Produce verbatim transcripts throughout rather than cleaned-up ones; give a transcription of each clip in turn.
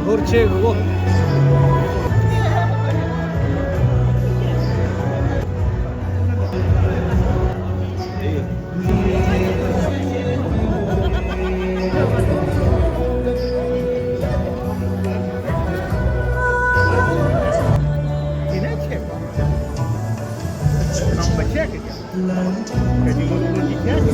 ཧོར་ཆེ་གི་གོ། དེ་ནས་ཆེ་བ། ནང་པ་ཆེ་གི་ཀྱང་། ག་ཅི་ངོ་ངོ་ཅི་ཆེ་གི།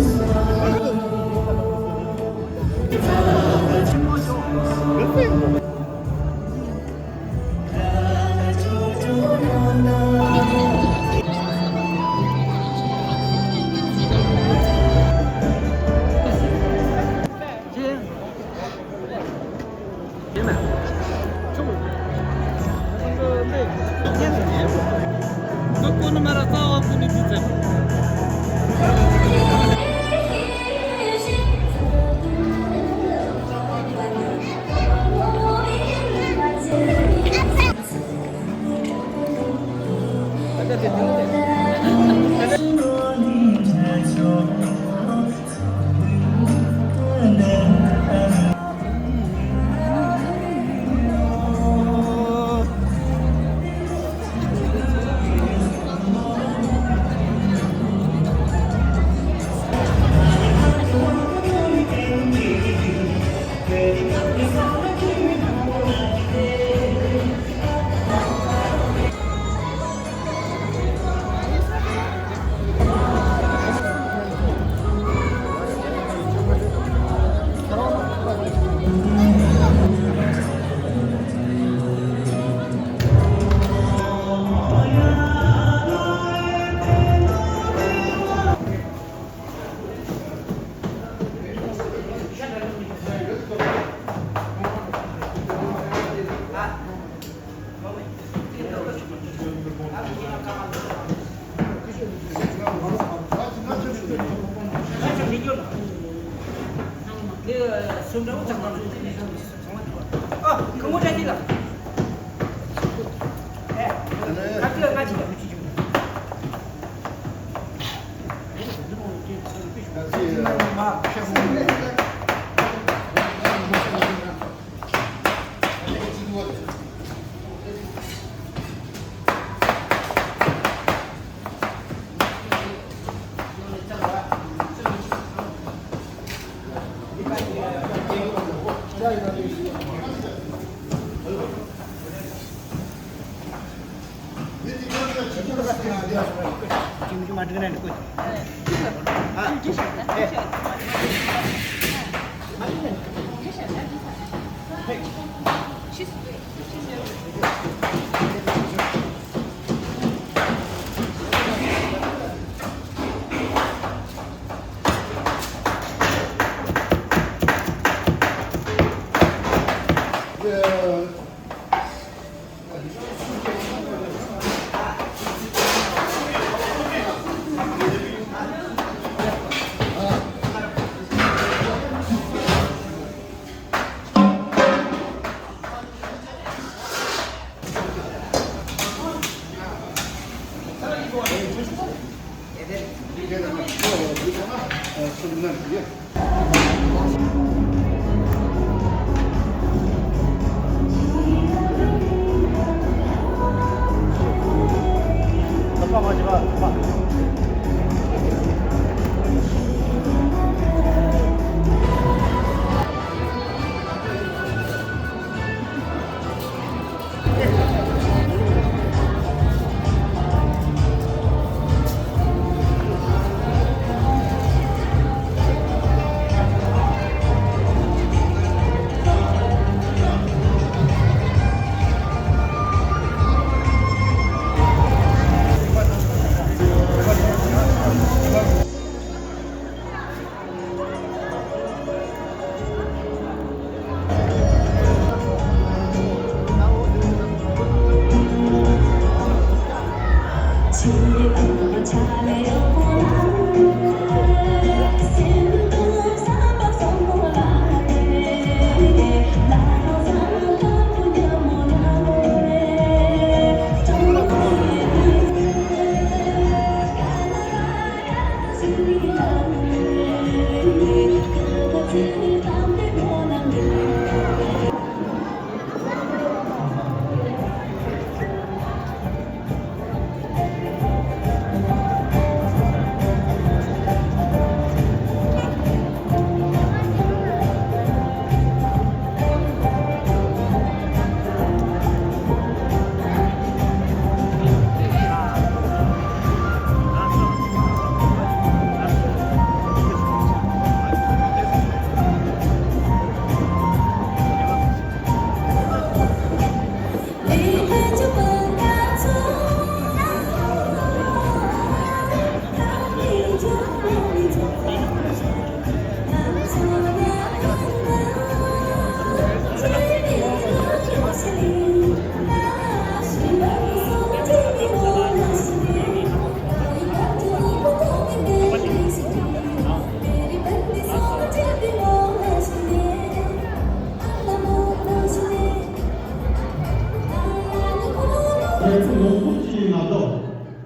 ཚོགས་ཡོངས་རྫོགས་ཀྱི་མངའ་བདག་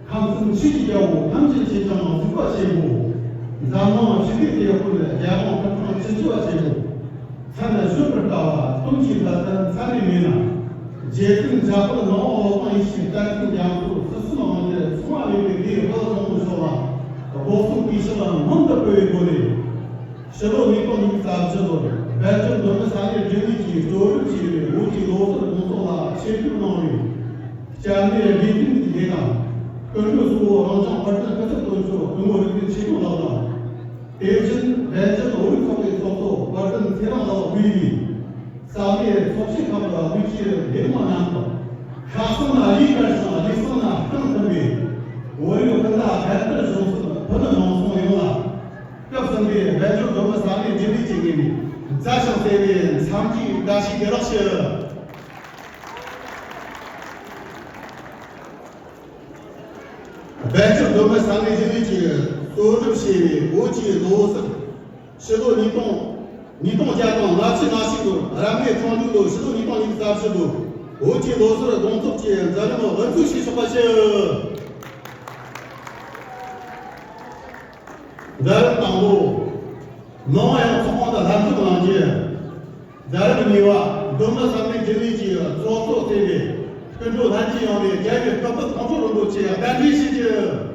ཁམས་གསུམ་ཆོས་ཀྱི་རྒྱལ་པོ་ཐམས་ཅད་ཀྱི་ཀྱང་གཟིགས་པ་ཆེན་པོ། འཛམ་གླིང་ཆོས་ཀྱི་དེད་དཔོན་རྒྱལ་དབང་ཕོ་བྲང་ཆེན་པོ་ཆེན་པོ། མཚན་བརྗོད་པར་དཀའ་བ་སྟོན་གྱི་བདག་ཏུ་མཚན་ནས་མེད་ན། རྗེ་བཙུན་འཇམ་དཔལ་ནོར་བུ་དབང་ཡེ་ཤེས་བསྟན་འཛིན་རྒྱ་མཚོ་སྲིད་གསུམ་དབང་དུ་མཚུངས་པ་མེད་པའི་དགེ་བ་ལ་བཟང་པོ་ཤོག་ལ། སྒོ་གསུམ་གྱི་ཕྱོགས་ལ་མངོན་དུ་སྤོས་པའི་སྒོ་ནས། ཕྱི་ལོ་ཉིས་སྟོང་ཉི་ཤུ་རྩ་བཞི་ལོར་དཔལ་འབྱོར་མདོ་སྨད་ས་གནས་རྒྱུན་ལས་ཀྱིས་གཙོ་སྒྲུབ་བྱས་པའི་བོད་ཀྱི་ལོ་གསར་དགོང་ཚོགས་ལ་ཆེད་ཕེབས་གནང་བའི་སྐྱབས་གནས་དགེ་འདུན་གྱི་སྡེ་དང་། སྐུ་མགྲོན་གཙོ་བོ་རང་ལྗོངས་དཔལ་ལྡན་སྐུ་ཚབ་དོན་གཅོད་སྐུ་ངོ་རིག་འཛིན་ཆོས་སྐྱོང་ལགས་དང་། དེ་བཞིན་དཔལ་འབྱོར་བོད་རིགས་ཚོགས་པའི་ཚོགས་གཙོ་དཔལ་ལྡན་ཚེ་རིང་ལགས་དབུས་པའི་ས་གནས་ཚོགས་ཆེན་ཁག་གི་དབུས་སྤྱི་འཐུས་མི་རྣམས་དང་། ཁ་གསང་ན་ལས་ཀ་ཞིང་ལུག་གསང་ན་རྐང་མཐུན་པའི་བོད་རིགས་སྤུན་ཟླ་དཔལ་སྤྲུལ་གཞུང་སྲིད་བོད་མི་མང་ཚོགས་ཡོངས་ལ། སྐབས་གསུམ་པའི་དཔལ་འབྱོར་མདོ་སྨད་ས་གནས་རྒྱུན་ལས་ཀྱི་ངོས་ནས་མཛའ་ཞིང་བརྩེ་བའི་འཚམས་འདྲིའི་བཀྲ་ཤིས་བདེ་ལེགས་ཞུ། དཔལ་འབྱོར་མདོ་སྨད་ས་གནས་རྒྱུན་ལས་ཀྱིས་གཙོ་སྒྲུབ་བྱས་པའི་བོད་ཀྱི་ལོ་གསར་ཕྱི་ལོ་ཉིས་སྟོང་ཉིས་སྟོང་བརྒྱ་དང་ལྔ་བཅུ་ང་གཅིག་ལོར་རབ་གནས་འཁྲུངས་ལོ་ཕྱི་ལོ་ཉིས་སྟོང་ཉི་ཤུ་རྩ་བཞི་ལོར་བོད་ཀྱི་ལོ་གསར་དགོང་ཚོགས་ཀྱི་མཛད་རིམ་དབུ་འཛུགས་བྱས་ཆོག་པ་ཞུ། མཛད་རིམ་དང་པོ། མི་དབང་ཡང་ཚོགས་ཁང་དུ་ལྷན་འཛོམས་གནང་རྒྱུ། མཛད་རིམ་གཉིས་པ། མདོ་སྨད་ས་གནས་རྒྱུན་ལས་ཀྱི་ཚོགས་གཙོ་བསྟེན་པའི་སྐུ་མགྲོན་ལྷན་རྒྱས་ཡོངས་ནས་རྒྱལ་བའི་སྐུ་ཕུད་དམ་ཆོས་རིན་པོ་ཆེ་གདན་འདྲེན་ཞུ་རྒྱུ།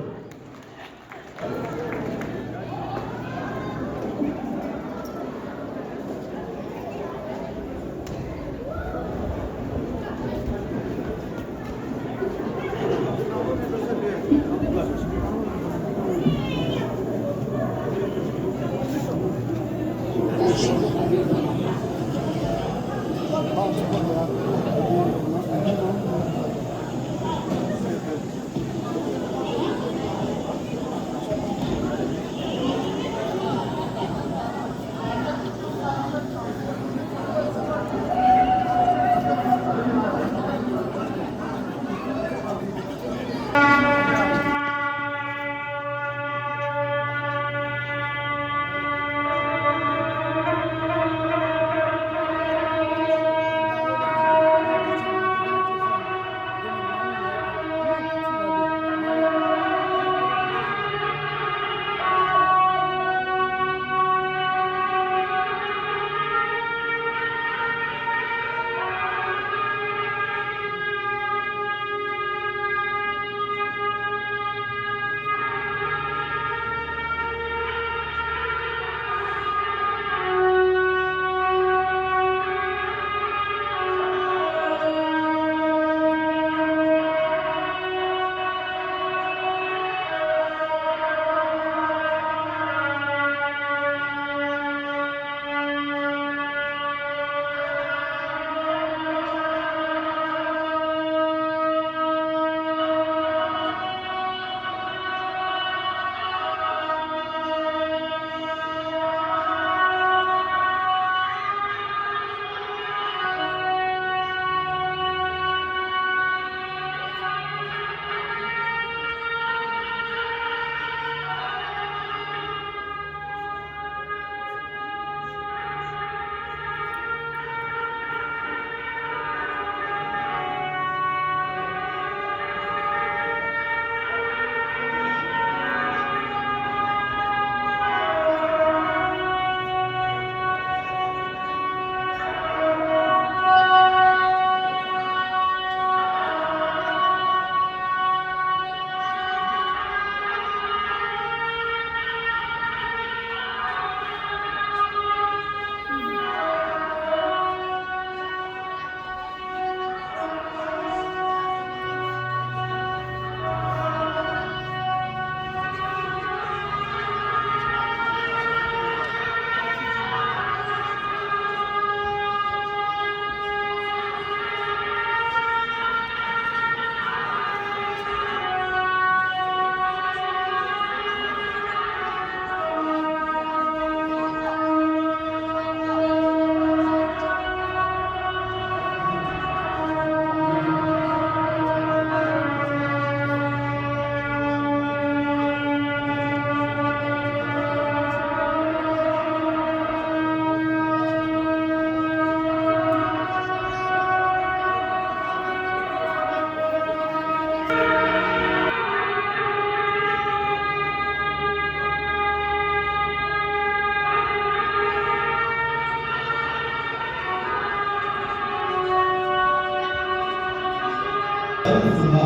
ད་རེས་ཚུགས་ལ།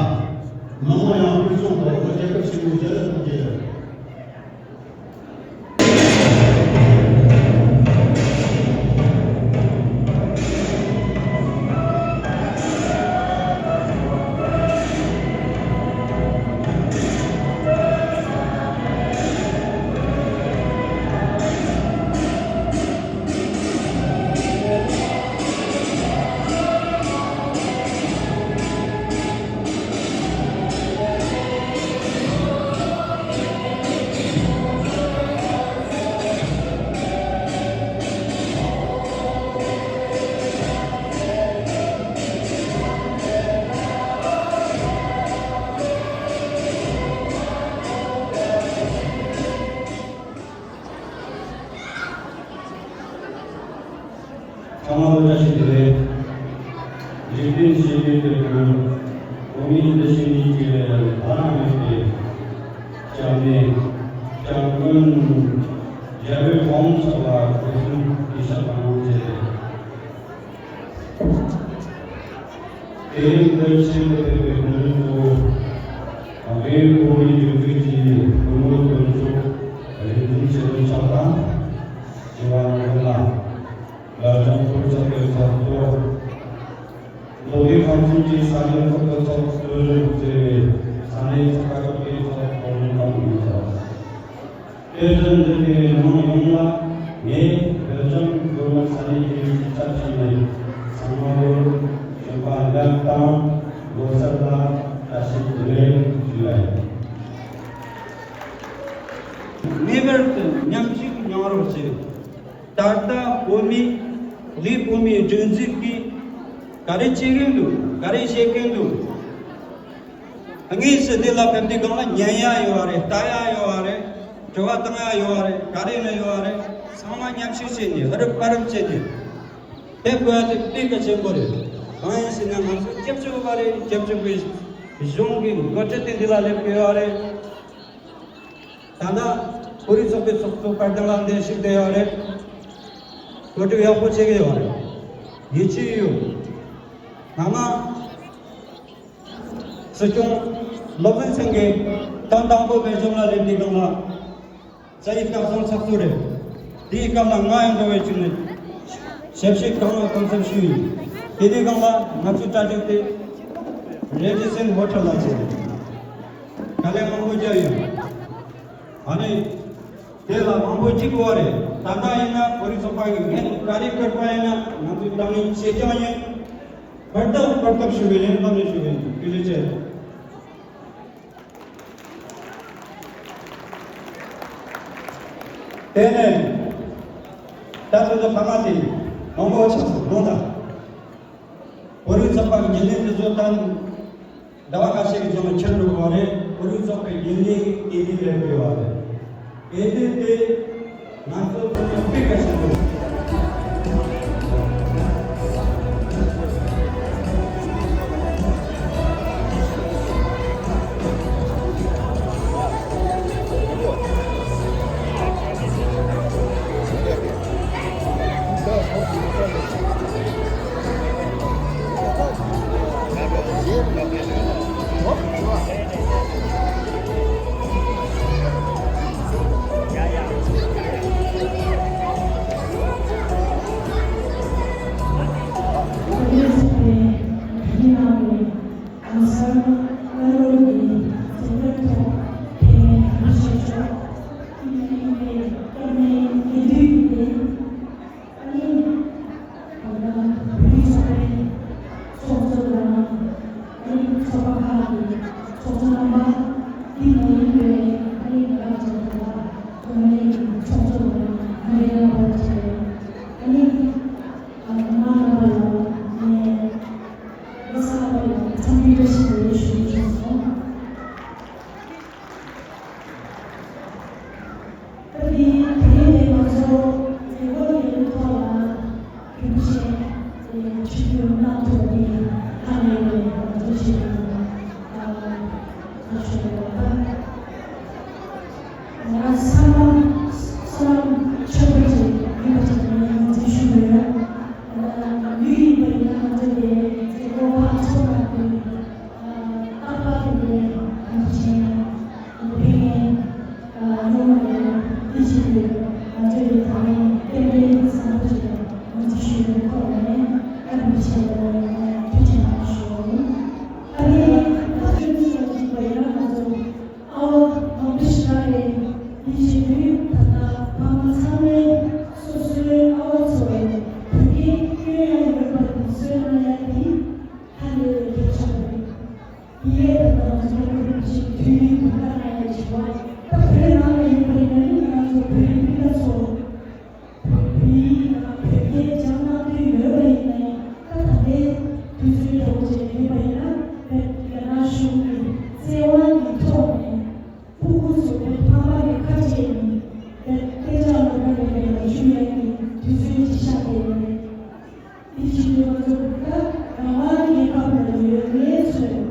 མི་དམངས་ཡང་སྤུས་གཙང་དང་བོད་རྒྱལ་ཁབ་ཆེན་པོའི་རྒྱལ་ལ་གཏོང་རྒྱུ། ཚང་མ་ལ་བཀྲ་ཤིས་བདེ་ལེགས། འཇིག་རྟེན་ཞི་བའི་དེད་དཔོན། བོད་མིའི་འདུ་ཤེས་གཉིས་ཀྱི་བར་མེད་པའི་སྐྱབས་གནས། སྐྱབས་མགོན་རྒྱལ་བའི་དབང་ཕྱུག་ལ་གུས་གསུམ་གུས་ཕྱག་དང་བཅས། དེ་རིང་འདིར་ཆེད་དུ་ཕེབས་པའི་གུས་མོ་ཚོ། ཨ་བོད་མིའི་སྒྲིག་འཛུགས་ཀྱི་སྐུ་ངོ་དོན་གཅོད་རིག་འཛིན་ཆེད་དུ་ཕྱག་དང་། སྤྱི་བ་ངོ་ལ། ལ་ལུང་ཁུལ་ཚོགས་པའི་ཚོགས་གཙོ། མདོ་དབུས་ཁམས་གསུམ་གྱི་ས་གནས་ཁག་གི་ཚོགས་གཙོས་གཙོས་པའི་ས་གནས་ཚོགས་པ་ཁག་གི་ཚོགས་གཙོ་རྣམ་པ་ཡིན་ཚོགས། དེ་བཞིན་འདིར་ཕེབས་པའི་མི་མང་ཡོངས་ལ་ངས་བོད་ལྗོངས་སྒོ་ནས་ས་གནས་ཀྱི་སྤྱི་ཁྱབ་ཆེན་མོའི་ཚང་མ་ལོར་བྱོན་པ་ལེགས་དང་ལོ་གསར་ལ་བཀྲ་ཤིས་བདེ་ལེགས་ཞུ་བ་ཡིན། ངེས་པར་དུ་མཉམ་ཞུགས་གནང་རོགས་ཞུ། ད་ལྟ་བོད་མི་ལས་བོད་མིའི་སྒྲིག་འཛུགས་ཀྱིས་ག་རེ་བྱེད་ཀྱིན་འདུག་ག་རེ་བྱེད་ཀྱིན་འདུག་དངོས་སུ་འདི་ལ་ཕེབས་དུས་སྒང་ལ་ཉན་ཡ་ཡོད་རེད། ལྟ་ཡ་ཡོད་རེད། དྲི་བ་བཏང་ཡ་ཡོད་རེད། ག་རེ་ནས་ཡོད་རེད། ཚང་མ་མཉམ་ཞུགས་བྱས་ནས་ཨ་རུབ་ཨ་རུབ་བྱས་ནས་ཕེབས་དགོས་ཡ་དེ་དཔེ་གལ་ཆེན་པོ་རེད། གང་ཡིན་ཟེར་ན་ང་ཚོ་སྐྱབས་བཅོལ་བ་རེད། སྐྱབས་བཅོལ་བའི་གཞུང་གི་འགོ་ཁྲིད་དེ་འདི་ལ་སླེབས་ཀྱི་ཡོད་རེད། ད་ལྟ་བོད་རིགས་ཚོགས་པའི་ཚོགས་གཙོ་དཔལ་ལྡན་ལགས་འདིར་བཞུགས་བསྡད་ཡོད་རེད། གོ་སྒྲིག་ཡག་པོ་བྱེད་ཀྱི་ཡོད་རེད། ཡིད་ཆེས་ཡོད། ང་ང་སྲིད་སྐྱོང་བློ་བཟང་སེང་གེ་དང་དང་པོ་སྦེལ་ཇམ་ལ་སླེབས་དུས་སྒང་ལ་རྩ་བའི་སྐལ་བཟང་ཚོགས་གཙོ་རེད། དེའི་སྐབས་ལ་ང་ཡང་འགྲོ་བའི་བཅུག་ནས་ཞབས་ཕྱི་གང་ལ་གང་འཚམ་ཞུས་ཡིན། དེ་དུས་སྒང་ལ་ང་ཚོའི་གྲ་སྒྲིག་དེ་རེ་ཌི་སན་ཧོ་ཊེལ་ལ་བྱས། དཀའ་ལས་མང་པོ་བརྒྱབ་ཡོད། ཨ་ནི། དེ་ལ་མང་པོ་གཅིག་གོ་བ་རེད། ད་ལྟ་ཡིན་ན་བོད་རིགས་ཚོགས་པ་གི་འགན་ག་རེ་འཁུར་པ་ཡིན་ན་ང་ཚོས་དང་ལེན་བྱེད་རྐྱང་ཡིན། བར་ཐག་བར་ཐག་ཞུ་གི་ཡིན། དང་ལེན་ཞུ་གི་ཡིན། བཀའ་དྲིན་ཆེ། དེ་ནས་ད་དུང་ཚོ་ཕ་མ་དེ་མང་པོ་ཆགས་སོང་ལོ་ད། བོད་རིགས་ཚོགས་པ་གི་འགན་ལེན་དེ་ཚོ་དང་། ཟླ་བ་ཁ་ཤས་ཀྱི་རྗེས་ལ་ཁྱེར་འགྲོ་དགོས་པ་རེད། བོད་རིགས་ཚོགས་པའི་རྒྱུན་ལས་ཀྱི་སྐད་འཕྲིན་སླེབས་དགོས་པ་རེད། སྐད་འཕྲིན་དེ་ང་ཚོ་ཚོ་ནས་དཔེ་གལ་ཆེན་པོ། ཚོགས་གཙོ་དང་། ཚོགས་པ་ཁག་གི་ཚོགས་གཙོ་རྣམ་པ། འདི་མ་ཡིན་པའི་ཨ་རིའི་རྒྱལ་ཁབ་ཚོགས་པ་ཁག་གི་ཚོགས་གཙོ་དང་མི་སྒེར་རྣམ་པ་བཅས། ཨ་ནི། ཨ་མ་རྣམ་པ་ལ་ངས་ལོ་གསར་པ་ལ་འཚམས་འདྲི་བཀྲ་ཤིས་བདེ་ལེགས་ཞུ་རྒྱུ་བྱུང་སོང་། ད་དེ་དེ་རིང་ནས་ང་ཚོ་ཉེ་འཁོར་ཡོད་ཐོག་ལ་རྒྱུན་ཆད་དེ་ཆིབས་བསྒྱུར་གནང་ཐུབ་པའི་ཧ་ལས་པའི་ང་ཚོ་ཞིག་ལ་ཁ་ཤོར་བ་དང་། ང་ཚང་མ་བསོད་ནམས་ཆེན་པོ་ཅིག་ཡིན་པ་ཅིག་ངས་ངོས་འཛིན་ཞུ་གི་ཡོད། ཡུལ་ཡིན་པ་ཡིན་ན་ང་ཚོ་དེ་ཚེ་སྒོ་ཕར་ཚུར་ལ་དེ། དུས་ཡུན་དུས་སྐབས་ནང་ལ་བྱེད་པ། ད་བོད་ནང་ལ་ཡིན་པ་ཡིན་ན་ནི་ང་རང་ཚོ་བོད་ཡིག་སྤུན་ཟླ་ཚོ། བོད་ཡིག་དང་བོད་སྐད་སྦྱང་གནང་འདོད་ཡོད་པ་ཡིན་ན་ཡང་ད་ད་ལྟའི་དུས་ཚོད་འདྲ་བོ་ཅིག་ཡིན་པ་ཡིན་ན་བོད་རྒྱ་ནག་གཞུང་གི་བཙན་དབང་གི་ཐོག་ནས་སྤུ་གུ་ཚོ་བོད་ཕམ་པ་ནས་ཁ་བྲལ་ནས་བོད་གཏན་འཇགས་ལུང་པ་ནས་བོད་ལ་བཞུགས་ཡག་གི་དུས་ཚོད་ཅིག་ཤར་བསྡད་ཡོད་རེད། དེ་བཞིན་དུ་ང་ཚོ་ད་རང་དབང་རྒྱལ་ཁབ་ནང་ཡོད་མཁན་ཚོས་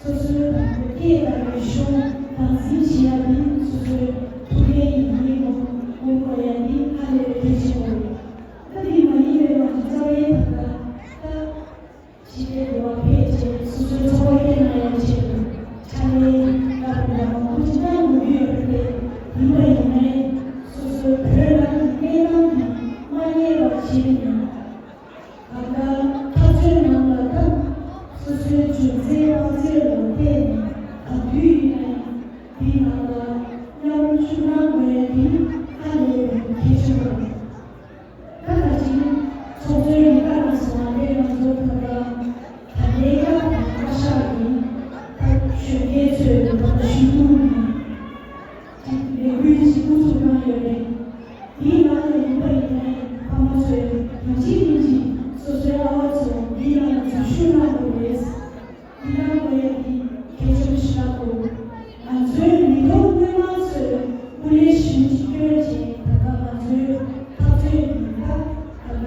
སོ་སོའི་དང་པོ་སྐད་དང་རིག་གཞུང་དམ་འཛིན་བྱེད་ཡ་འདི་སོ་སོའི་ཐུགས་འགན་ཡིན་མིན་ངོ་ངོ་དགོས་ཡ་འདི་ཧ་ལས་པའི་གལ་ཆེན་པོ་རེད། ད་འདི་མ་ཡིན་པའི་ང་ཚོ་རྩ་བའི་ད་ལྟ་ད་ཕྱི་རྒྱལ་དུ་བ་ཕེབས་རྗེས་སོ་སོའི་འཚོ་བ་སྐྱེལ་གནང་ཡ་ཆེད་དུ་ཕྱག་ལས་ལྟ་བུ་འདྲ་མང་པོ་ཅིག་གནང་དགོས་ཀྱི་ཡོད་རེད་དེ། ཡིན་པ་ཡིན་ནའི་སོ་སོའི་བོད་རང་གི་གནས་སྟངས་ཀྱིས་མ་ཉེས་པ་བྱས་ནས། ད་ལྟ་འཐབ་རྩོད་ནང་ལ་ད་སོ་སོའི་འཇོན་ཚད་དཔག་ཚད་ལ་བལྟས་ནས་ག་དུས་ཡིན་ནའི་འདི་ནང་ལ་མཉམ་ཞུགས་གནང་དགོས་ཡ་འདི་ཧ་ལས་པའི་གལ་ཆེན་པོ་རེད། ད་ད་ཅིང་ཚོགས་གཙོའི་ལས་ཀ་ནང་སོང་བ་ལས་ང་ཚོ་ད་ལྟ་ད་ལས་ཀ་དང་བཀའ་ཤག་གི་ད་གཞོན་སྐྱེས་ཚོའི་ད་ལྟ་ཞུ་གཏུག་གི་ལས་འགུལ་ཞིག་དབུ་འཛུགས་གནང་ཡོད་རེད། དེའི་ནང་ནས་ཡིན་པ་ཡིན་ནའི་ཕ་མ་ཚོས་ཡང་ཅིག་མིན་ཅིག་སོ་སོའི་ཨ་བ་ཚོ་འདིའི་ནང་ལ་འཛུལ་ཞུགས་གནང་དགོས་རེད། འདི་གནང་དགོས་ཡ་འདི་གལ་ཆེན་པོ་ཞིག་ཆགས་འདུག་ང་ཚོའི་མི་ཐོག་དཀྱུས་མ་ཚོས་སྐུ་ལས་ཞེ་པོ་ཅིག་བསྐྱོན་རྗེས་ད་ལྟ་ང་ཚོའི་འཐབ་རྩོད་འདི་ད་ད་ལྟ་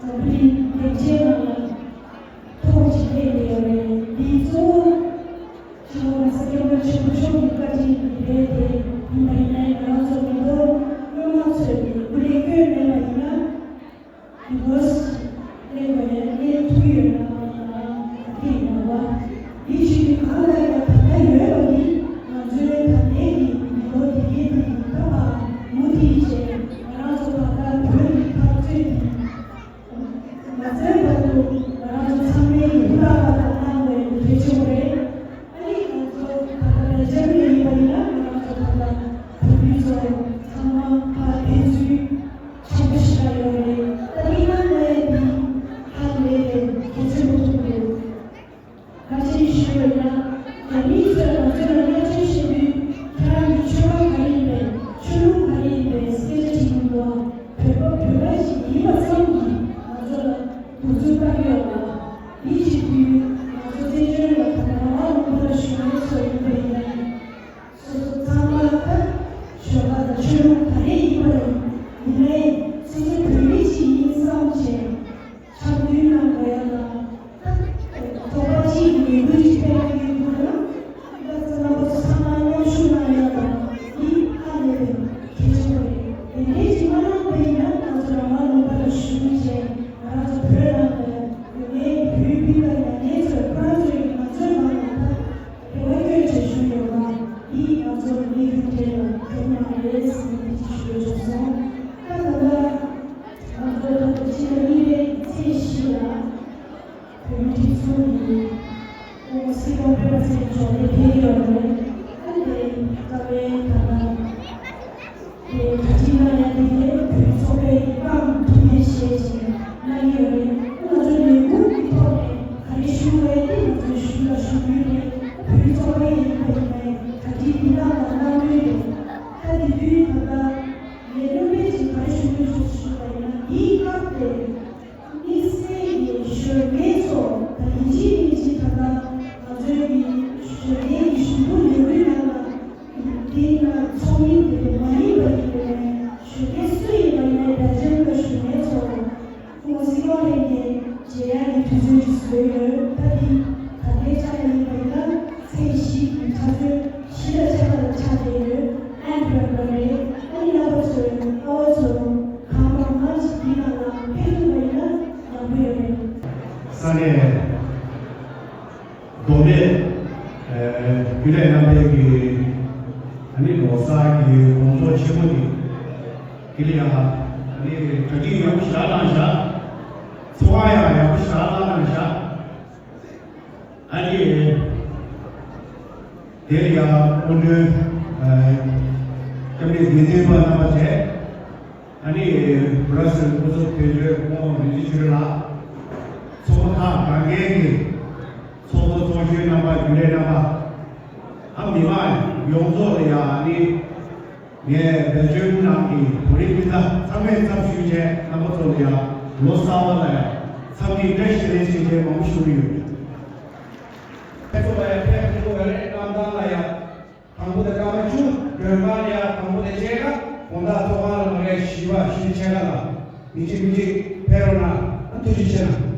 འཛམ་བུ་གླིང་སྡིངས་ཆའི་ནང་ལ་ཐོག་ཅིག་སླེབས་ཡོད་རེད། འདི་གཙོ་བོ་སྤྱི་ནོར་༸གོང་ས་༸སྐྱབས་མགོན་ཆེན་པོ་མཆོག་གི་བཀའ་དྲིན་རེད་དེ། ཡིན་པ་ཡིན་ནའི་ང་རང་ཚོ་མི་ཐོག་དཀྱུས་མ་ཚོས་སྐུ་ལས་བསྐྱོན་མེད་པ་ཡིན་ན། འདི་གོ་སླེབས་པ་ཡང་སླེབས་ཐུབ་ཡོད་ན་ང་རང་ག་གི་ཡིན་པ། འདི་ཞིག་གི་གང་ལྟར་ཡང་ད་ལྟ་ཡོད་པ་འདི་ང་ཚོའི་ད་ལྟའི་གི་མི་ཐོག་འདི་གའི་འདི་གི་ད་བར་མུ་མཐུད་བྱས་ང་རང་ཚོ་ད་ལྟ་བོད་ཀྱི་འཐབ་རྩོད་འདི། ང་ཚོའི་བར་དུ་ང་རང་ཚོ་ཚང་མས་ཀྱི་ཧུར་ཐག་པ་དང་གནང་བའི་གལ་ཆེན་པོ་རེད། ཨ་ནི་ང་ཚོ་ད་ལྟ་ལས་བྱེད་པ་ཡིན་པ་ཡིན་ན་ང་རང་ཚོ་ད་ལྟ་བོད་མི་ཚོ་ཚང་མ་ཕར་ཕན་ཚུན་ཆེན་པོ་ཞིག་ལ་ཡོད་རེད། ད་ནི་ང་ལ་ཡ་འདི་ཧ་ལས་པའི་གལ་ཆེན་པོ་ཐུག་འདུག་ག་རེ་ཞུ་ཡོད་ན། རྒྱ་མིའི་ཚོས་ང་ཚོ་ལ་བརྙས་བཅོས་བྱེད་དུས་ཁྱེད་རང་གི་ཆོལ་ཁ་ག་རེ་ཡིན་པས་ཆོས་ལུགས་ག་རེ་ཡིན་པས་སྐད་ཆ་དྲིས་མི་འདུག་བོད་པ་བོད་པ་ཞིག་ཡིན་པ་ཙམ་གྱིས་ང་ཚོ་ལ་གདུག་རྩུབ་བཏང་ཡོད་ལ། འདི་བྱེད་དུས་ང་ཚོ་བཙན་བྱོལ་ལ་ད་ལྟ་རང་དབང་ལུང་པ་ལ་བཞུགས་མཁན་ཚོ་ཡིན་པ་ཡིན་ན། སོ་སོ་ཚང་མ་ད་ཆོལ་ཁ་དང་ཆོས་ལུགས་ག་རེ་ཡིན་པ་ཡིན་ནའི་སོ་སོ་བོད་མི་ཞིག་ཡིན་བསམ་བྱས། འཆམ་མཐུན་གནང་དགོས་ཡ་དང་། ཚོགས་པ་གཅིག་གི་ལས་འགུལ་ཅིག་སྤེལ་གནང་གི་འདུག་ན། ད་ཚང་མ་ཚང་མ་མཉམ་ཞུགས་གནང་ཡ་དང་འདི་ཧ་ལས་པའི་གལ་ཆེན་པོ་རེད། དེ་འདྲའི་ཅིག་མ་གནང་པ་ཡིན་ན་ང་ཚོ་རང་དབང་ལུང་པ་ལ་བཞུགས་བྱས་ང་རང་ཚོ་བོད་ནང་ལ་ཡོད་མཁན་བོད་ཡིག་སྤུན་ཟླ་ཉམས་ལེན་ཚོས་ཁོ་རང་ཚོའི་ང་ཚོའི་ནང་ལ་ད། དེ་བ་སྐྱོན་ཆེ་ཞུ་ཡོད་ལ། འདིས་ང་ཚོར་གནས་ཚུལ་དེ་ལ་གྲུབ་མ་རེད་ཟེར་ནས་འདི་ཞུ་འདོད་བྱུང་སོང་། ད་ད་ལྟ་ང་ཚོ་ད་ལྟ་ཕྱི་ཟླ་གཉིས་པའི་ཚེས་བཞི་ལ་བོད་མིའི་སྒྲིག་འཛུགས་ཀྱི་སྐུ་ངོ་སྲིད་སྐྱོང་སྤེན་པ་ཚེ་རིང་མཆོག་འདིར་ཕེབས་ཀྱི་ཡོད་རེད། ཨ་ནི་དེ་རྩ་བའི་ད་ལྟ། དེ་གྲ་སྒྲིག་གནང་ཡ་དེ་ནས་བོད་ཚོགས་པའི་རྐང་ཐུག་མཁན་ཞེས་ཀྱི་གནང་གི་ཡོད་རེད། ང་ཚོ་ལས་འགུལ་གྱི་ཐོག་ནས་ག་རེ་ཞུ་དགོས་ཡ་དེ་ང་ཚོས་ཞུ་ལ་ཞུ་རྒྱུ་རེད། བོད་ཚོགས་པའི་ཡིན་པ་ཡིན་ནའི་གྲ་སྒྲིག་འདི་དག་ལ་གནང་མུས་རེད། ད་དེ་དུས་ད་ལྟ་ལས་སྣོན་པས་ཀྱིས་ག་རེ་ཞུ་དགོས་ཞུ་ཞུ་བ་ཡིན་ན་འདིའི་སྐབས་དེ། དམིགས་བསལ་གྱི་གཞོན་སྐྱེས་ཚོ་ད་ཡིན་གཅིག་མིན་གཅིག་ད་ལྟ་ང་ཚོའི་གི་གཞོན་སྐྱེས་ཀྱི་ཞུ་གཏུག་ལས་འགུལ་ནང་ལ་དེ་ཡིན་ན་ཚོགས་མི་དེ་མ་ཡིན་པ་ཡིན་པའི་གཞོན་སྐྱེས་སུ་ཡིན་པ་ཡིན་ནའི་རྒྱ་ཆེན་པོ་གཞོན་སྐྱེས་ཚོ་ཁོང་སྲིད་སྐྱོང་ལྷན་རྒྱས་མཇལ་ཡག་གི་དུས་ཚོད་ཅིག་བཟོས་ཡོད། ད་དེ་ད་ལྟའི་ཆ་ལ་ཡིན་པ་ཡིན་ན་ཚེས་བཞི་གི་ཆ་ཚོད་བཞི་ལ་ཆ་ལ་ཆ་བསྡད་ཡོད། ཨན་ཐི་བར་པ་རེད། ཨ་ནི་རྣམ་པ་ཚོས་ཨ་བ་ཚོ་གང་མང་མང་ཞིག་འདི་ནང་ལ་ཕེབས་ཐུབ་པ་ཡིན་ན་ཡག་པོ་ཡོད་རེད། ས་གནས་མདོ་སྨད་རྒྱུན་ལས་རྣམ་པའི་གི་ཨ་ནི་ལོ་གསར་གྱི་དགོང་ཚོགས་ཆེན་མོ་འདི་དེ་ལ་ཡང་ཨ་ནི་གྲ་སྒྲིག་ཡག་པོ་ཞེ་དྲག་གནང་བཞག་ཚོགས་ཁང་ཡང་ཡག་པོ་ཞེ་དྲག་གནང་བཞག་ཨ་ནི། དེར་ཡང་སྐུ་མགྲོན། སྐྱབས་གནས་དགེ་འདུན་པ་རྣམ་པ་བཅས། ཨ་ནི། བྷི་ར་སེལ་སྐུ་ཚབ་དོན་གཅོད་སྐུ་ངོ་རིན་ཆེན་ཆོས་ལགས། ཚོགས་པ་ཁག་འགན་འཁྱེར་གྱི་ཚོགས་གཙོ་ཚོགས་གཞོན་རྣམ་པ་རྒྱུན་ལས་རྣམ་པ། མི་མང་ཡོངས་རྫོགས་ལ་ཡང་ནི་ངས་བེལ་ཇམ་ནང་གི་བོད་རིགས་སྤུན་ཟླ་ཚང་མས་ཚབ་ཞུས་བྱས་རྣམ་པ་ཚོ་ལ་ཡང་ལོ་གསར་པ་ལ་ཡང་འཚམས་འདྲི་བཀྲ་ཤིས་བདེ་ལེགས་ཞུ་བྱས་མང་པོ་ཞུ་གི་ཡོད། ཕེབས་ཚོགས་ལ་ཡང་ཕེབས་ཐུབ་པ་རེད། གནམ་ཐང་ལ་ཡང་དང་པོ་དེ་སྐར་མ་བཅུ་མགྲོན་ཁང་ལ་ཡང་དང་པོ་དེ་བཅད་ཁ་དགོང་དག་ཚོགས་ཁང་ལ་མ་གས་བཞི་པ་བཞི་བཅད་ཁ་ལ། མི་གཅིག་མི་གཅིག་ཕེབས་རོགས་གནང་། ཐུགས་རྗེ་ཆེ་གནང་།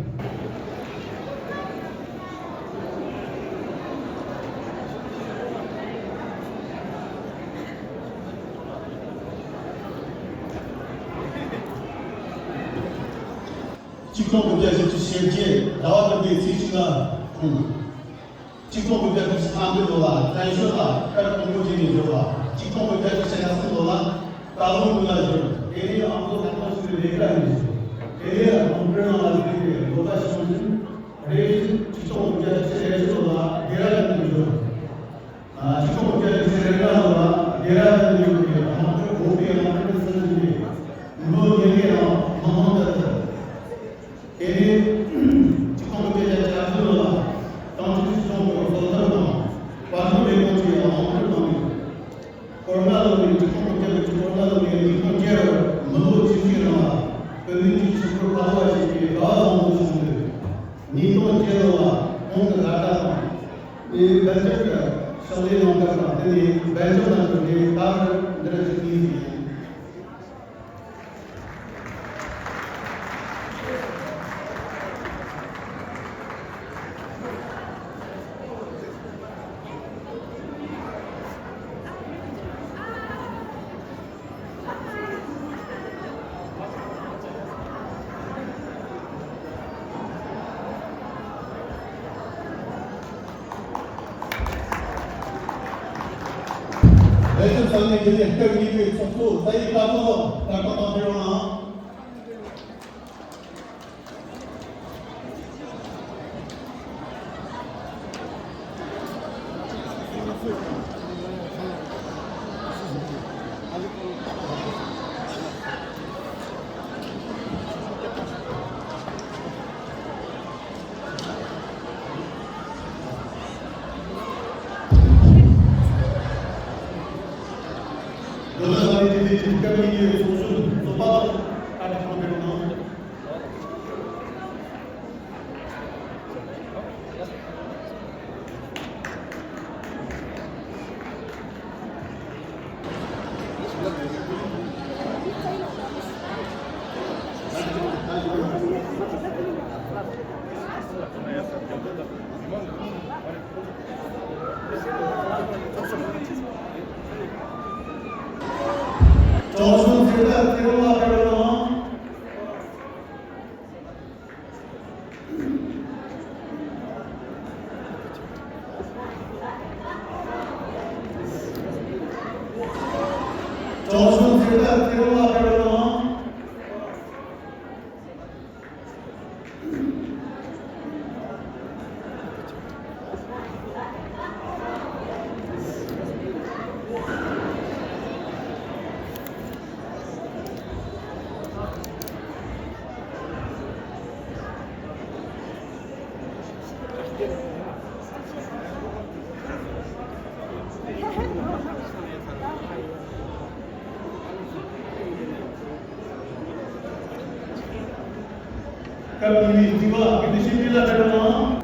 གཅིག་སྟོང་དགུ་བརྒྱ་བཞི་བཅུ་ཞེ་བརྒྱད་ཟླ་བ་བདུན་པའི་ཚེས་གཅིག་ལ་འཁྲུངས། གཅིག་སྟོང་དགུ་བརྒྱ་དྲུག་ཅུ་ཐམ་པའི་ལོ་ལ་བཙན་བྱོལ་ལ་སྐར་དང་པོ་བྱས་ནས་འབྱོར་བ། གཅིག་སྟོང་དགུ་བརྒྱ་དྲུག་ཅུ་ཡར་སེང་ལོ་ལ་རྟ་ལུང་ཀུན་ལ་བཞུགས། དེ་ནས་ཨ་མདོ་ཁ་ཐོག་ཞིག་ལས་ཀ་ཡིན། དེ་ནས་ལམ་བུའི་ནང་ལ་བསྡད་དེ་ལོ་ལྟར་བྱུང་ཞིང་། རེས་གཅིག་སྟོང་དགུ་བརྒྱ་དྲུག་ཅུ་རེ་བཞི་ལོ་ལ་སྡེ་ར་ལྡུན་དུ་འབྱོར། གཅིག་སྟོང་དགུ་བརྒྱ་དྲུག་ཅུ་རེ་ལྔ་ལོ་ལ་སྡེ་ར་ལྡུན་དུ་ཡོད་པའི་དམག་ཁྲོད་བོད་པའི་དམག་ཁྲོད་དུ་སོན་ཞིང་། མི་ལོ་ཉེར་བརྒྱད་རིང་དམག་དམག་ཏུ་ཐར། དེ་ནས་གཅིག་སྟོང་དགུ་བརྒྱ་བརྒྱད་ཅུ་གྱ་བདུན་ལོ་ལ་དྭངས་བཅུད་སྤྱི་ཚོགས་ཀྱི་བཟོ་ལྟར་དང་བར་སྣང་ལས་ཁུངས་ཀྱི་དམག་ཁྲོད་གནང་ཡོད། སྐོར་ལྔ་ལོ་ནས་གཅིག་སྟོང་དགུ་བརྒྱ་དྲུག་ཅུ་སྐོར་ལྔ་ལོ་ནས་ཉིས་སྟོང་བརྒྱད་བར་མི་ལོ་བཅུ་གཅིག་རིང་ལ་བོད་མི་གཅིག་ཆོས་འཁོར་དཔའ་བོ་ཞེས་པའི་དགའ་བ་བཟང་པོ་བྱུང་འདུག་ཉིས་སྟོང་བརྒྱད་ལོ་ལ་ཁོང་གི་ད་ལྟ་དང་། དེའི་བན་ཅོག་གི་ཕྱག་ལས་གནང་སྐབས་དང་དེ་ནས་བན་ཅོག་ནང་གི་འདི་ད་བར་འདིར་བཞུགས་མཁན་ཞིག་ཡིན། ལས་བྱེད་ས་གནས་ཀྱི་སྐབས་གཉིས་པའི་ཚོགས་གཙོ་ས་ཡི་བཀའ་ཚོགས་ལ་ལྟ་རྟོག་དང་འབྲེལ་བ་ནང་། སྐབས་གཉིས་པའི་དྲི་བ་དགེ་འདུན་ཆོས་འཕེལ་ལ་འདྲི་རོགས་གནང་།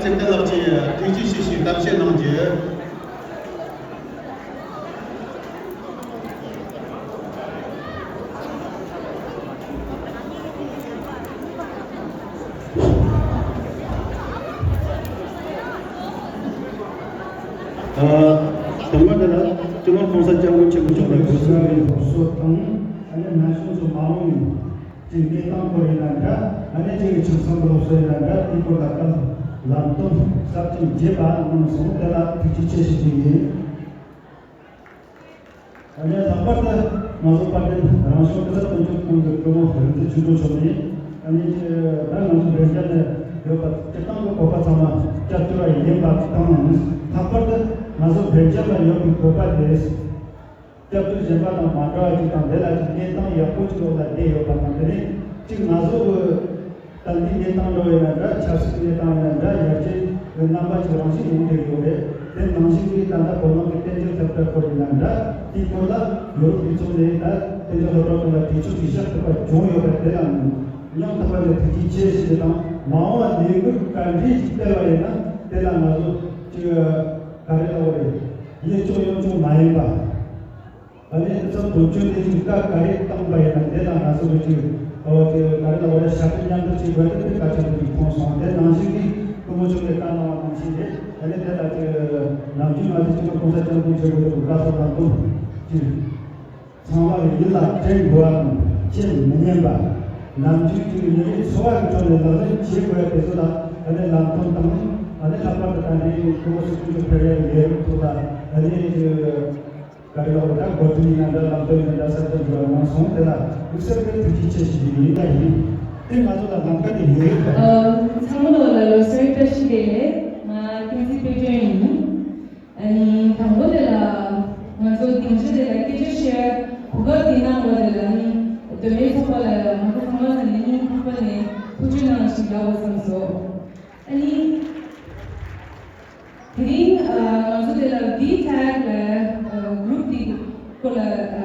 བསྟན་ལགས་ཀྱིས་ཐུགས་རྗེ་ཆེ་ཞེས་གཏམ་བཤད་གནང་རྒྱུ། ཨ། དང་པོ་དེ་ལ་སྤྱི་ནོར་༸གོང་ས་༸སྐྱབས་མགོན་ཆེན་པོ་མཆོག་ལ་གུས་བསུ་ཡོད། སློབ་གསོ་དང་ཨ་ནི་ན་གཞོན་ཚོ་མ་འོངས་ཀྱི་གནས་སྟངས་སྐོར་ཡིན་ན་འདྲ། ཨ་ནི་གཅིག་གི་ཆབ་སྲིད་སློབ་གསོ་ཡིན་ན་འདྲ། དེའི་སྐོར་ལ་ད་ལམ་སྟོན་གསར་རྩོམ་རྒྱས་པ་གནང་སོང་། དེ་ལ་ཐུགས་རྗེ་ཆེ་ཞུ་རྒྱུ་ཡིན། ཨ་ནི་ལྷག་པར་དུ་ང་ཚོ་དཔལ་ལྡན་རང་སྐྱོང་སྐུ་ཚབ་དོན་གཅོད་ཁང་གི་སྐུ་ངོ་རིག་འཛིན་ཆོས་འཕེལ་མཆོག་ནས། ཨ་ནི་ད་ང་ཚོ་བོད་རྒྱ་ནས་ཡོད་པ་སྤྱིར་བཏང་གི་བོད་པ་ཚང་མ་སྐྱབས་བཅོལ་བ་ཡིན་པ་དང་། ལྷག་པར་དུ་ང་ཚོ་བོད་རྒྱ་ལ་ཡོད་པའི་བོད་པ་དེ། སྐྱབས་བཅོལ་གཞན་པ་དང་མ་འདྲ་བ་ཅིག་དང་། དེ་ལ་ཅིག་གནས་སྟངས་ཡག་པོ་ཅིག་འོག་ལ་བསྡད་ཡོད་པ་དང་། དེ་ནས་ཅིག་ང་ཚོ་གི་ད་ལྟའི་གནས་སྟངས་འདྲ་བ་ཡིན་ན་འདྲ། ཆབ་སྲིད་གནས་སྟངས་ཡིན་ན་འདྲ། ཡར་རྒྱས་ཀྱི་རྣམ་པ་ཅིག་རང་བཞིན་ཡོང་བསྡད་ཡོད་རེད། དེ་ནང་བཞིན་གྱི་ད་ལྟ་བོད་ནང་གི་བསྟན་འཛིན་སློབ་གྲྭ་སྐོར་ཡིན་ན་འདྲ། དེའི་སྐོར་ལ་ཡོ་རོབ་སྤྱི་ཚོགས་ནས་ད་བསྟན་འཛིན་སློབ་གྲྭ་སྐོར་ལ་གྲོས་ཆོད་ཅིག་བཞག་ཐུབ་པ་བྱུང་ཡོད་པ། དེ་ལ་མཉམ་ཐུབ་པ་ལ་ཐུགས་རྗེ་ཆེ་ཞུ་རྒྱུ་དང་། མ་འོངས་པ་ལས་འགུལ་ག་འདྲས་ཤིག་སྤེལ་བ་ཡིན་ན་དེ་ལ་ང་ཚོ་ཅིག་ག་རེ་ལབ་དགོས་རེད། ཡིད་སྐྱོ་ཡོང་ཆོག་མ་ཡིན་པ། ཨ་ནི་ཚབ་དོན་གཅོད་དེ་ཅིག་བཀའ་ག་རེ་བཏང་པ་ཡིན་ན་དེ་ལ་ང་ཚོ་གི་ཅིག་ཨོ་དེ་ག་རེ་ལབ་དགོས་རེད། ཞབས་ཕྱི་མཉམ་དུ་བྱེད་དགོས་རེད། དེ་གལ་ཆེན་པོ་ཅིག་མཐོང་སོང་། དེ་ནང་བཞིན་གྱི་སྐུ་ངོ་མཆོག་གིས་བཀའ་གནང་བ་ནང་བཞིན་རེད། ཨ་ནི་དེ་ལ་ཅིག་ནམ་རྒྱུན་ང་ཚོ་སྤྱི་ནོར་༸གོང་ས་༸སྐྱབས་མགོན་ཆེན་པོ་མཆོག་གི་བཀའ་སློབ་དང་པོ་ཅིག་ཚང་མ་གི་ཡིད་ལ་དྲན་དགོས་པ་དང་། ཁྱེད་མི་ཉན་པ། ནམ་རྒྱུན་གྱི་མི་རིགས་འཚོ་བ་གི་ཁྲོད་ནས་ལག་ལེན་བྱེད་དགོས་པ་དེ་ཚོ་ལ་ཨ་ནི་ལམ་སྟོན་དང་། ཨ་ནི་ལྷག་པར་དུ་ད་ལྟའི་སྐུ་ངོ་སྲིད་སྐྱོང་མཆོག་ཕེབས་ཡག་གི་ལས་རིམ་ཐོག་ལ་ཨ་ནི་ག་རེ་ལབ་དགོས་རེད། ད་གོ་སྒྲིག་ཡིན་ན་འདྲ། ལམ་སྟོན་ཡིན་ན་འདྲ། གསལ་སྟོན་འདྲ་གནང་སོང་། དེ་ལ་དམིགས་བསལ་གྱི་ཐུགས་རྗེ་ཆེ་ཞུ་རྒྱུ་ཡིན། ད་ཡིན་དེ་ང་ཚོ་ལ་ལམ་ཁ་དེ་ཡོད་རེད་པ། ཨ། ཚང་མ་ལ་ལོ་གསར་བཀྲ་ཤིས་བདེ་ལེགས། ང་བསྟན་འཛིན་དཔལ་སྒྲོན་ཡིན། ཨ་ནི་དང་པོ་དེ་ལ་ང་ཚོ་སྡིངས་ཆ་དེ་ལ་སྐད་ཆ་བཤད་གོ་སྐབས་འདི་གནང་བ་དེ་ལ་ནི་མདོ་སྨད་ཚོགས་པ་ལ་ང་ཚོ་ཚང་མ་ལ་ནི་སྙིང་ཐག་པ་ནས་ཐུགས་རྗེ་གནང་ཞེས་ལབ་དགོས་བསམ་སོང་། ཨ་ནི་དེ་རིང་ཨ་ང་ཚོ་དེ་ལ་ཝི་ཐེག་ལ་ཨ་གུ་རུབ་འདི་སྐོར་ལ་ཨ་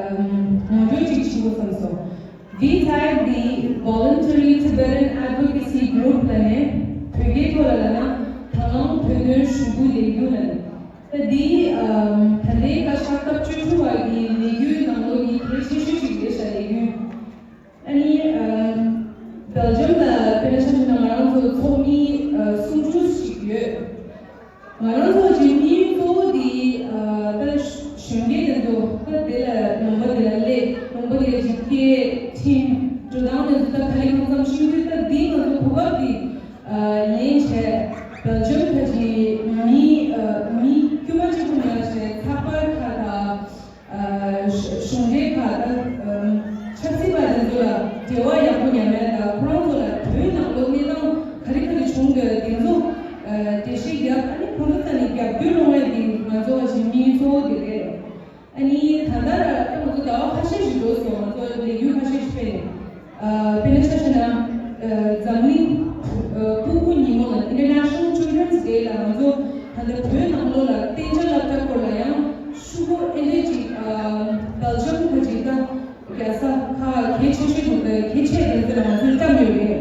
ངོ་སྤྲོད་ཅིག་ཞུ་དགོས་བསམ་སོང་། ཝི་ཐེག་འདི་Voluntary Tibetan Advocacy Group ལབ་ནས་བོད་སྐད་ཐོག་ལ་ལབ་ན་དང་བླངས་བོད་དོན་ཞུ་སྐུལ་ལས་འགུལ་ལབ་ནས། ད་འདི་ཨ་ད་ལྟའི་བཀའ་ཤག་སྐབས་བཅུ་དྲུག་པ་གི་ལས་འགུལ་ནང་ལོགས་ཀྱི་གལ་ཆེ་ཤོས་ཤིག་རེད་ཤག་ལས་འགུལ། ཨ་ནི་ཨ་སྦེལ་ཇམ་ལ་དཔེར་ན་ཆ་བཞག་ན་ང་རང་ཚོ་ཚོགས་མི་ཨ་སུམ་ཅུ་ཞིག་ཡོད། ང་རང་ཚོ་གི་དམིགས་ཡུལ་གཙོ་བོ་འདི་ཨ་ད་གཞོན་སྐྱེས་དེ་ཚོ་ད་དེ་ལ་ལུང་པ་དེ་ལ་སླེབས། ལུང་པ་དེ་ལ་ཅིག་སྐད་འཕྲིན་འགྲོ་སྟངས་དེ་ཚོ་ད་ག་ལེ་གང་འཚམ་ཤེས་དུས། ད་འདི་ང་ཚོ་གོ་སྐབས་འདི་ཨ་ལེན་བྱས། སྦེལ་ཇམ་ཁ་ཅིག་མི་ཨ་མི་དཀྱུས་མ་གཅིག་པུ་མེད་པ་བྱས། ཚགས་པར་ཁག་དང་ཨ་གཞུང་འབྲེལ་ཁག་དང་ཨ་ཆབ་སྲིད་པ་དེ་ཚོ་ལ་འབྲེལ་བ་ཡག་པོ་ཉམས་ཡ་དང་། ཁོ་རང་ཚོ་ལ་བོད་ནང་ལོགས་གནས་སྟངས་ག་རེ་ག་རེ་བྱུང་འདུག་དེ་ཚོ་ཨ་འགྲེལ་བཤད་རྒྱབ། ཨ་ནི་ཁོ་ཚོ་ལ་ནི་རྒྱབ་སྐྱོར་སློང་ཡ་དེ་ང་ཚོ་བ་ཞིག་དམིགས་ཡུལ་གཙོ་བོ་དེ་རེད། ཨ་ནི་ད་ལྟ་ལ་ད་ང་ཚོ་ཟླ་བ་ཁ་ཤས་ཤིག་འགྲོ་སོང་། ང་ཚོ་ལས་འགུལ་ཁ་ཤས་ཤིག་སྤེལ་ནས། ཨ་དཔེར་ན་ཆ་བཞག་ན་ཨ་འཛམ་གླིང་ཨ་ཕྲུ་གུ་ཉིན་མོ་ལ་International Children's Day ལ་ང་ཚོ་ད་ལྟ་བོད་ནང་ལོགས་ལ་གཏན་འཇགས་སློབ་གྲྭ་སྐོར་ལ་ཡང་ཤུ་གུ་ཨེ་འདྲས་ཅིག་ཨ་སྦེལ་ཇམ་ཁ་ཅིག་ད་རྒྱལ་ས་ཁག་གལ་ཆེ་ཤོས་དང་གལ་ཆེ་དེ་ཚོ་ལ་ང་ཚོས་བཀྲམ་ཡོད་རེད།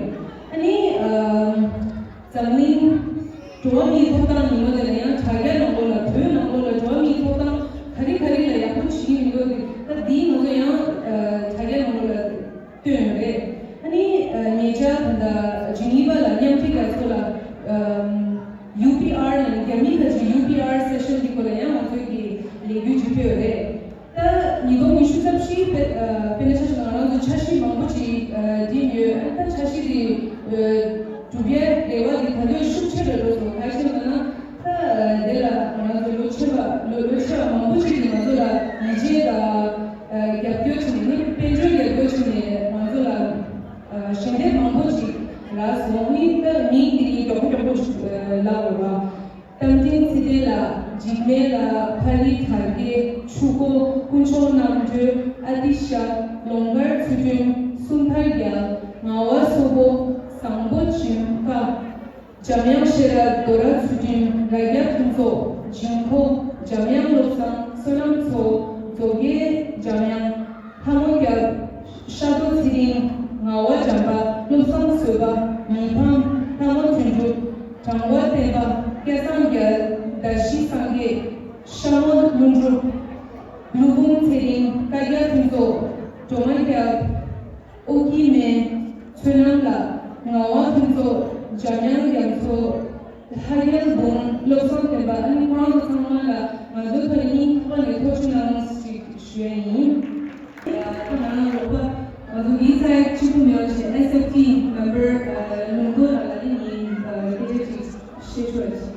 ཨ་ནི་ཨ། འཛམ་གླིང་འགྲོ་བ་མིའི་ཐོབ་ཐང་ཉིན་མོ་དེ་ལ་ཡང་དྲ་རྒྱ་ནང་ལོགས་ལ་བོད་ནང་ལོགས་ལ་འགྲོ་བ་མིའི་ཐོབ་ཐང་ག་རེ་ག་རེ་ལ་ཡག་པོ་བྱེད་ཀྱི་མི་འདུག་དེ་ད་འདིའི་ནང་ལ་ཡང་ཨ་དྲ་རྒྱ་ནང་ལོགས་ལ་བཏོན་ཡོད་རེད། ཨ་ནི་ཨ་ཉེ་ཆར་ད་ལྟ་ཇི་ནི་ཝ་ལ་མཉམ་འབྲེལ་རྒྱལ་ཚོགས་ལ་ཨམ་ཡུ་པི་ཨར་ལ་རྒྱ་མི་ཁ་ཅིག་ཡུ་པི་ཨར་སེ་ཤན་འདི་སྐོར་ལ་ཡང་ང་ཚོའི་གི་ལས་འགུལ་ཅིག་སྤེལ་ཡོད་རེད། ད་ཉིས་སྟོང་ཉི་ཤུ་རྩ་བཞི་དཔེ་ཨ་དཔེར་ན་ཆ་བཞག་ན་ང་རང་ཚོ་འཆར་གཞི་མང་པོ་ཅིག་ཨ་བསྒྲིགས་ཡོད། ཨ་ད་འཆར་གཞི་དེ་ཨ་གྲུབ་ཡའི་རེ་བ་དེ་ད་དུང་ཤུགས་ཆེ་རུ་འགྲོ་སོང་། ག་རེ་ཟེར་ན་ད་ཨ་དེ་ལ་ང་རང་ཚོ་ལོ་ཆེ་བ་ལོ་ལོ་ཆེ་བ་མང་པོ་ཅིག་གིས་ང་ཚོ་ལ་ཡིད་ཆེས་དང་ཨ་རྒྱབ་སྐྱོར་བྱས་ནས་ནི་དཔལ་འབྱོར་རྒྱབ་སྐྱོར་བྱས་ནས་ང་ཚོ་ལ་ཨ་ཞལ་འདེབས་མང་པོ་ཅིག་རག་སོང་། ནི་ད་མིང་དེ་གི་མགྱོགས་པོ་མགྱོགས་པོ་ཅིག་ཨ་ལབ་དགོས་པ། རྟ་མགྲིན་ཚེ་བརྟན་ལགས། འཇིགས་མེད་ལགས། ཕ་ལི་དར་རྒྱས། ཆུ་འགོ། དཀོན་མཆོག་རྣམ་གྲོལ། ཨ་ཏི་ཤ། ལོང་མཁར་ཚུལ་ཁྲིམས། སུམ་མཐར་རྒྱལ། ངག་དབང་སོག་པོ། བཟང་པོ་འཇིམ་དཀར། འཇམ་དབྱངས་ཤེས་རབ། རྡོ་ར་ཚུལ་ཁྲིམས། རྭ་རྒྱ་ཕུན་ཚོགས། ཇིང་ཁོ། འཇམ་དབྱངས་བློ་བཟང་། བསོད་ནམས་མཚོ། མཛོ་རྒྱལ་འཇམ་དབྱངས། ལྷ་མོ་སྐྱབས། ཤ་རྡོ་ཚེ་རིང་། ངག་དབང་འཇམ་དཔལ། བློ་བཟང་བཟོད་པ། མི་ཕམ། ལྷ་མོ་དོན་གྲུབ། བྲང་བ་བསྟན་པ། སྒྲོལ་མ་སྐྱབས། ཨོ་ཀི་མེ། ཚུལ་ལམ་ལགས། ངག་དབང་ཕུན་ཚོགས། འཇམ་དབྱངས་རྒྱ་མཚོ། ལྷ་རྒྱལ་འབུམ། བློ་བཟང་བསྟན་པ། ཨ་ནི་ཁོ་རང་ཚོ་ཚང་མ་ལ་ང་ཚོའི་ཕ་ནས་སྙིང་ཐག་པ་ནས་ཐུགས་རྗེ་གནང་ཞེས་ཞུ་ཡ་ཡིན། ཁོ་ན་ན་རོགས་པ་ང་ཚོ་འདིའི་ཚད་གཅིག་པུ་མེད་པ་བྱས། ཨེས་ཨེཕ་ཊི་མེམ་བར་ལུང་རྟོགས་ལགས་ལ་ནི་ངས་སྐད་ཆ་ཅིག་བཤད་ཆོག་ཅིག་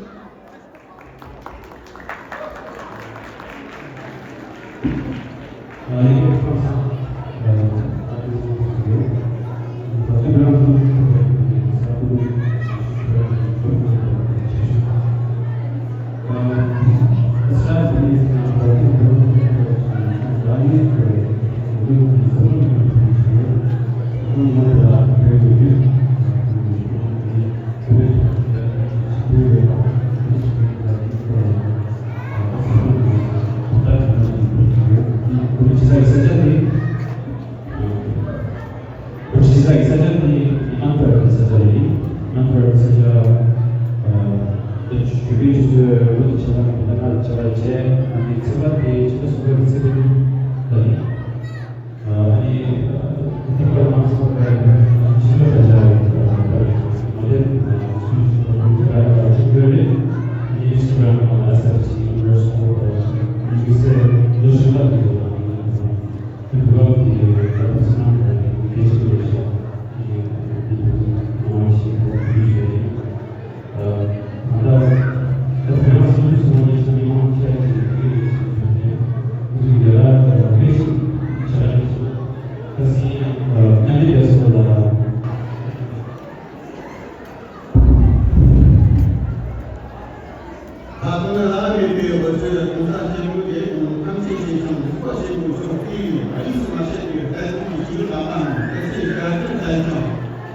ད་དུང་ལ་མེད་པའི་འོད་ཟེར་གོང་ས་སྐྱབས་མགོན་རྒྱལ་བའི་དགུང་ལོ་ཐམས་ཅད་ཀྱི་འཆང་ཐུབ་པ་ཆེན་པོ་མཆོག་གིས་རིས་སུ་མ་ཆད་པའི་བསྟན་སྲུང་གི་ཞིང་ལམ་ནང་བསྟན་སྲིད་དར་རྒྱས་ཅན་ཞིང་།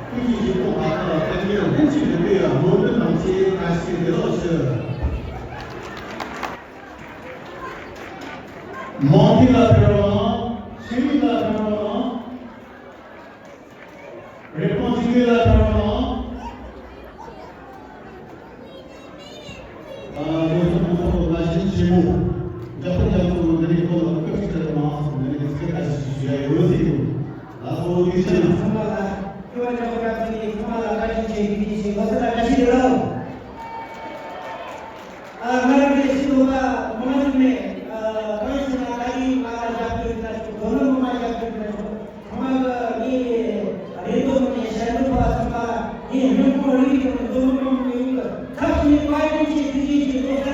ཀུན་གྱི་བཞེད་དགོངས་མ་ཐག་ལ་ཕན་ཡོན་ལྷུན་གྱིས་གྲུབ་པའི་སྨོན་འདུན་དང་བཅས་བཀྲ་ཤིས་བདེ་ལེགས་ཞུ། མང་ཐོས་ལ་ཕེབས་རོགས་གནང་། ཤེས་རིག་ལ་ཕེབས་རོགས་གནང་། རེ་སྤོང་གཅིག་སྒྲིལ་ལ་ཕེབས་རོགས་གནང་། ཨ། ལོ་གསུམ་གོང་འོག་ལ་ཞིང་ཆེན་མོ། རྒྱ་ཕོ་རྒྱ་མཚོ་འདི་རིགས་ཐོག་ལ་སྐུ་ཁྲིད་བྱེད་དུ་མ་སོང་ནས་ནི་ཚིག་ཁ་ཞིག་ཞུ་ཡ་ཡོད་ཟེར་གྱི་འདུག་ལགས་སོ། དེ་བཞིན་ཚང་མ་ལ་སྐྱོ་བ་འཇོག་པ་ཚོ་ནི་ཚང་མ་ལ་བཀའ་དྲིན་ཆེ། དེ་བཞིན་ལོ་གསར་ལ་བཀྲ་ཤིས་བདེ་ལེགས། ཨ། ང་རང་གི་ཤི་ལོ་པ་མ་ནི་མེད། ཨ། གང་ཡིན་ཟེར་ན་ད་རིང་ང་ལ་རྒྱབ་སྐྱོར་ཡིན་ན་ཆོག་དོ་སྣང་མ་རྒྱབ་སྐྱོར་ཡིན་ན་ཆོག་ཚང་མ་གི་ངའི་རེ་འདོད་མི་ནས་ཞལ་འདོན་པ་ཚང་མ་ངའི་སྙིང་ཁོང་རིང་ལུགས་དང་འདོད་མི་མང་པོ་ཡོད་གི། ཐབས་ཤེས་བཀའ་དྲིན་ཆེ། དེ་རྗེས་ཀྱི་ལོ་